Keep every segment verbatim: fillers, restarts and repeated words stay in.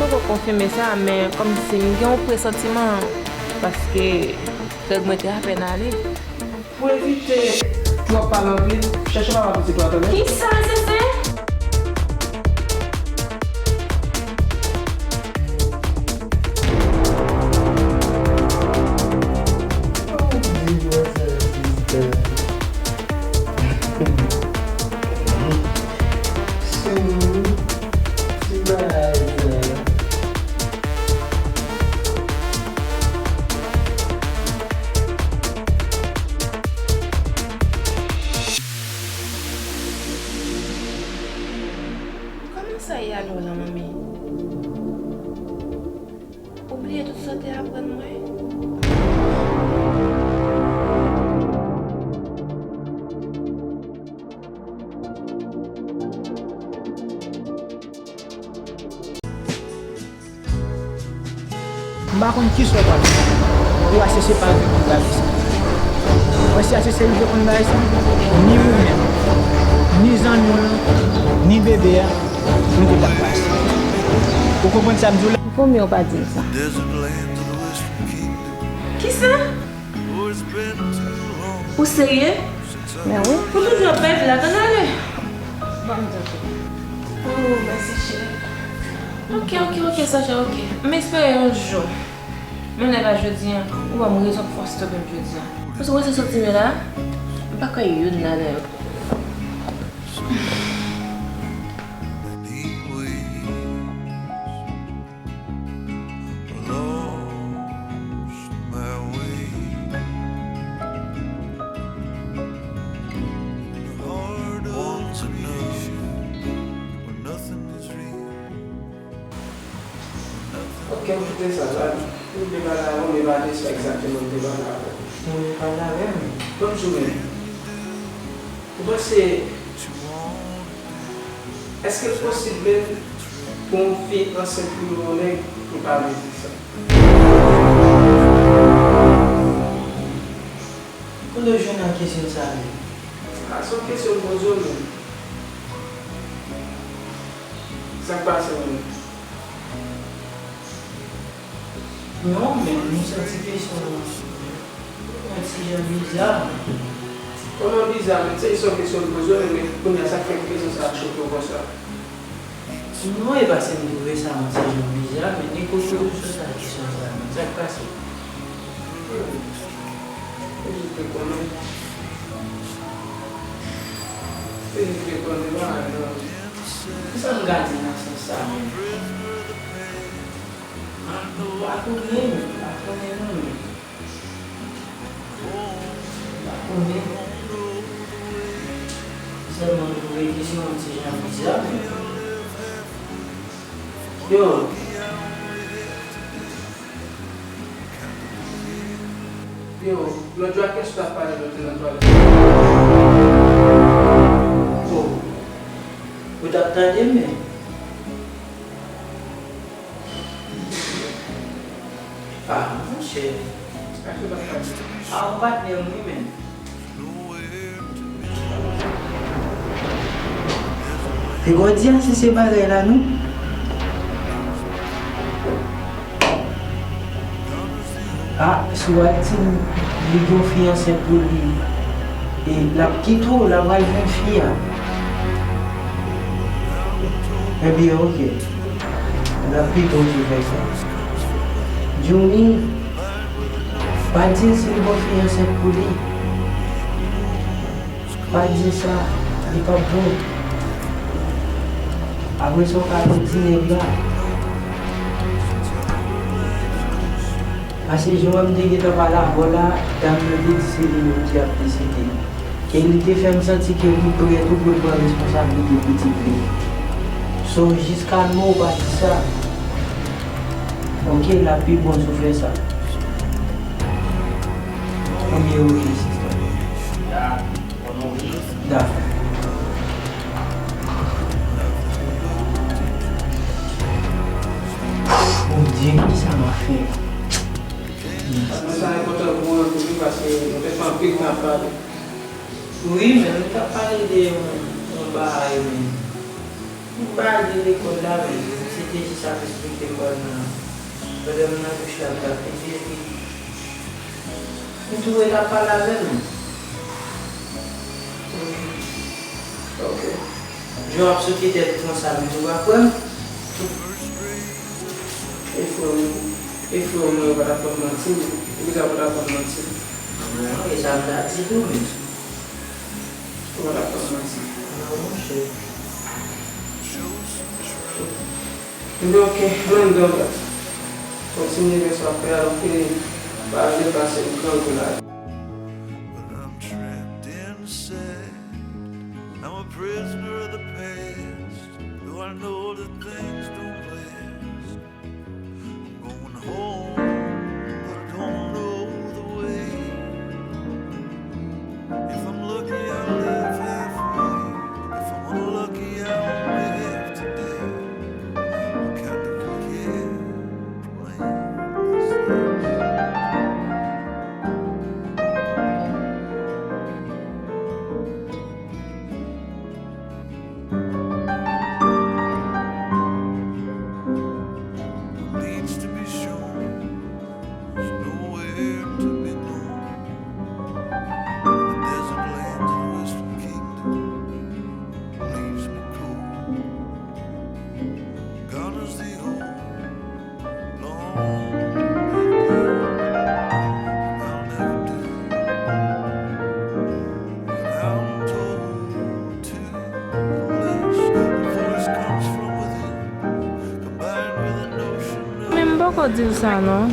Mwen poko konfime sa, men kòmsi m gen yon presantiman, paske règ mwen te apèn ale. Pou evite twòp pale anpil, chèche papa pitit ou a, tande? Kisa, Sese? Kòman sa ye a nou la, manmi? Ou bliye tout sa w te aprann mwen? M pa konn kisa w pral fè pou Asese pa rive konn bagay sa. Mwen, si Asese rive konn bagay sa, ni ou menm, ni zanmi w lan, ni bebe a, nou te t ap pase. Ou konprann sa m di w la? Vo mye w pa di l sa. Kisa? Ou serye? Men wi. Ou toujou ap bay blag, ann ale. Ban m di w. Oh, mèsi, cheri. Ok, ok, ok, Sacha, ok. M espere yon jou, men lè pa jodi a, ou ban m rezon pou fòs tonbe m jodi a. Paske wè sa soti men la, m pa kwè youn ladan yo. Ok, m kite sa la. Ou te pale avè m, e pa de sa egzakteman m te pale avè w. Ou te pale avè m? Ban m di w, men. Ou panse, èske l posib menm pou yon fi ansent pou yon nèg ki pa vle di sa? Kote w jwenn nan kesyon sa a menm? A, se yon kesyon m poze w menm. Sa k pase menm? Non, men m santi kesyon an yon ti jan biza. Kòman biza menm? Se jis yon kesyon m poze w, men kounye a sa k fè kesyon sa a choke w konsa? Non, e pa si m twouve sa yon ti jan biza, men e kote w sot ak kesyon sa a menm? Sa k pase? Ou jis te konnen. Ou jis te konnen bagay lan. Kisa m ka di nan sans sa menm? M pa konnen, m pa konnen non, men. M pa konnen. Sèlman m twouve kesyon an ti jan biza, men. Yo. Yo, lòt jou a kiyès ou t ap pale lè w te nan twalèt? Oh. Ou t ap tande m, men. Ah, monchè. A, yon patnè m wi, men. Fè gòdi a, se, se bagay la, non? Ah, si w al di m li gen yon fi ansent pou li, e l ap kite w, l ap al jwenn fi a. Ebyen, oke. L ap pi bon ke fè sa. Djoumi, pa di l si l gen yon fi ansent pou li. Pa di sa, li p ap bon. Apre sa, w ka tou di nèg la. Paske jan m te gentan pale avè w la, dam nan te di se li menm ki ap deside. E li te fè m santi ke li prè tou pou l pran responsablite pitit li. So, jis kalme w, pa di sa. Oke, l ap pi bon si w fè sa. Ebyen, oke, sista. Dakò. Bondye, kisa m ap fè? Sa enpòtan pou mwen anpil wi, paske nou te fè anpil tan ap pale. Wi, men nou t ap pale de yon, yon bagay, men. Yon bagay de lekòl la, men. Se te jis ap esplike m bòn nan. Pandan m nan douch la, m t ap pede, epi m twouve l ap pale avè m. Ok. Ok. Jan w ap sote tèt ou konsa, men ou pa kwè m? E frè w, e frè w mwen yo pa t ap ban m manti, non. Ou gentan pa t ap ban m manti. Non, e sa m ta di tou, men. Ou pa t ap ban m manti. Non, monchè. Ebyen, ok, mwen m gen yon lòt. Kontinye fè sa w ap fè a, ok? Pa vle pase m grangou la. But I'm trapped inside. I'm a prisoner of the past. Though I know that things don't last. I'm going home, but I don't know the way. If I'm lucky, I'll leave halfway. If I'm unlucky, I'll only have today. What kind of wicked plan is this? Needs to be shown. There's nowhere to be known. The desert lands of the Western Kingdom leaves me cold. Gone is the old, long lived girl. And I'll never do what I'm told to unless the voice comes from within. Men m poko di l sa non.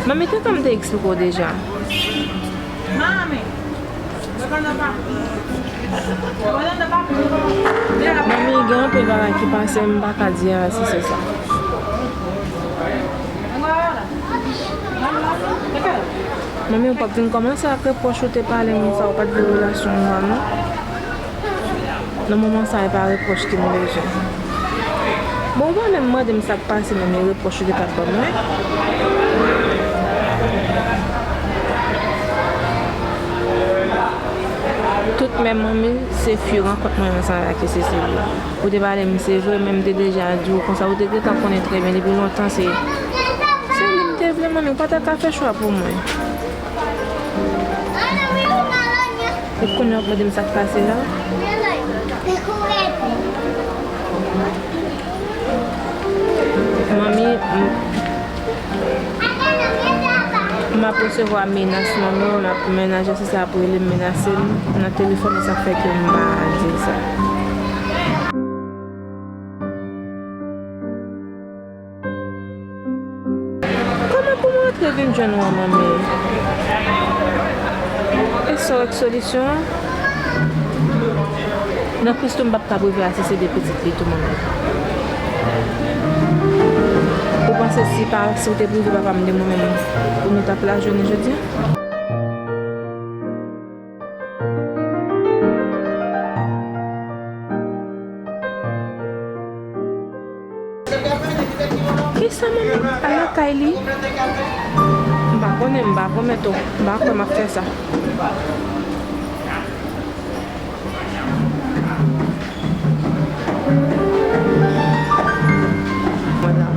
Manmi, kisa m te eksplike w deja? Manmi, gen anpil bagay ki pase, m pa ka di a si se sa. Manmi, ou p ap vin kòmanse ak repwòch ou te pale m sa, ou pa t vle relasyon nou an non. Nan moman sa, e pa repwòch ke m bezwen. Bon, ou pa menm mande m sa k pase, menm e repwòch ou te ka ban mwen. Tout men manmi, se fi rankont mwen ansanm avèk Cecily. Ou te pale m, se vre, men m te deja di w konsa, ou te gentan konnen trè byen depi lontan, se, se li m te vle, manmi, ou pa ta ka fè chwa pou mwen. E kounye a w ap mande m sa k pase la? Manmi, m, m ap resevwa menas nan men w, l ap menaje, se sa ap rele m, menase m nan telefòn, e sa k fè ke m pa di l sa. Kòman pou m rantre vin jwenn ou an, manmi? E sa w wè k solisyon an? Nan plis tou, m p ap ka rive asiste de pitit li tou, manmi. Ou panse si pa, si w te prive papa m de mwen menm, pou nou t ap la jounen jodi a? Kisa manman al lakay li? M pa konnen, m pa pwomèt ou. M pa kwè m ap fè sa. Mwen la.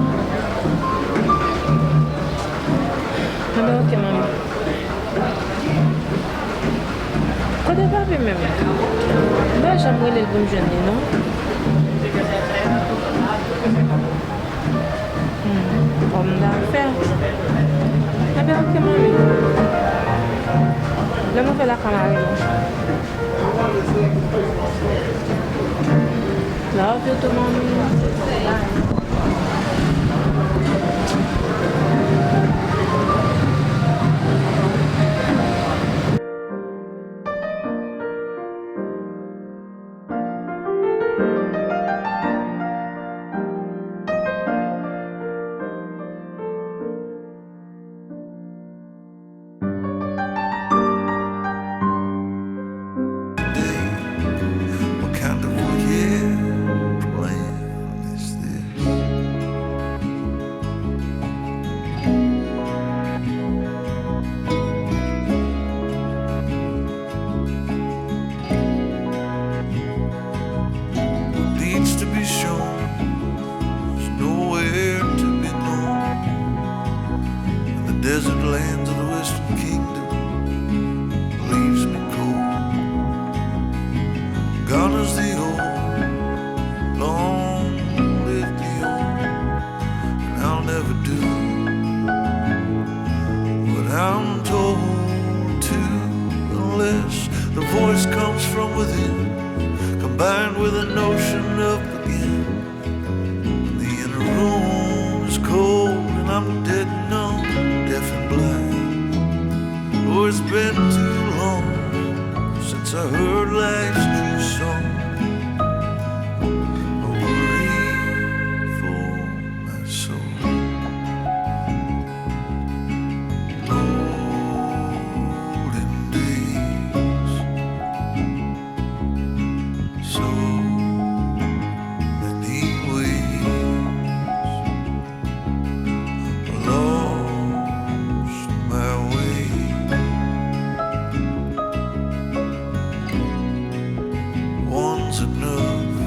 Mwen la, ok, manmi. Kote papi menm? M pa janm rele l pou m jwenn li, non. Hmm, òm dafè. Ebyen, ok, manmi. Lè m rive lakay la, m a rele w. Love you too, manmi. Today, what kind of wicked plan is this? Desert lands of the Western Kingdom leaves me cold. Gone is the old, long live the old, and I'll never do what I'm told to, unless the voice comes from within, combined with a notion of begin. The inner room is cold and I'm dead and numb, deaf and blind. Oh, it's been too long since I heard life's true song. A worry for my soul. Olden days, so many ways. Lost my way. One's enough.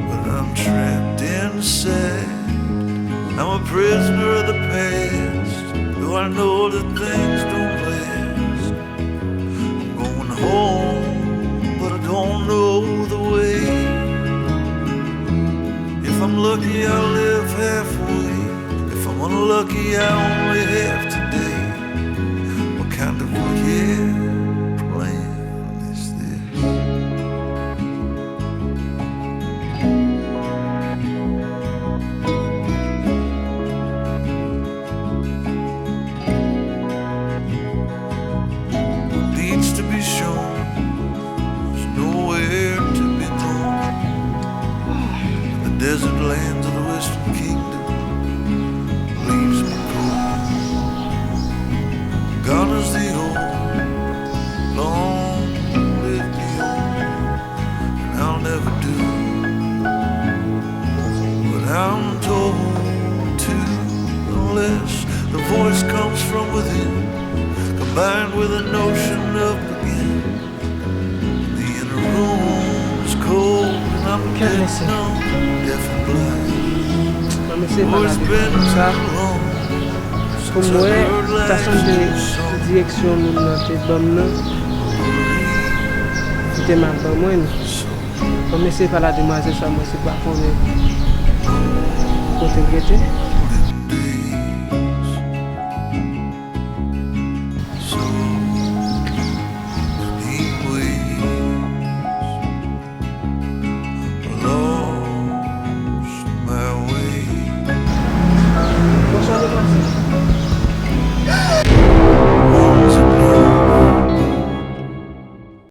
But I'm trapped inside. I'm a prisoner of the past, though I know that things don't last. I'm going home, but I don't know the way. If I'm lucky, I'll live halfway. If I'm unlucky, I only have today. What kind of wicked plan is this? Needs to be shown, there's nowhere to be known. The desert lands of the Western Kingdom leaves me cold. Gone is the old, long live the old, and I'll never do what I'm told to, unless the voice comes from within, combined with a notion of begin. The inner room is cold and I'm dead and numb, deaf and blind. Mwen mesye pa la de sa. Pou mwen, ta sanble direksyon moun nan te ban m nan, li te mal ban mwen li. Mwen mesye pa la demwazèl sa, mwen se pa konnen kote l rete.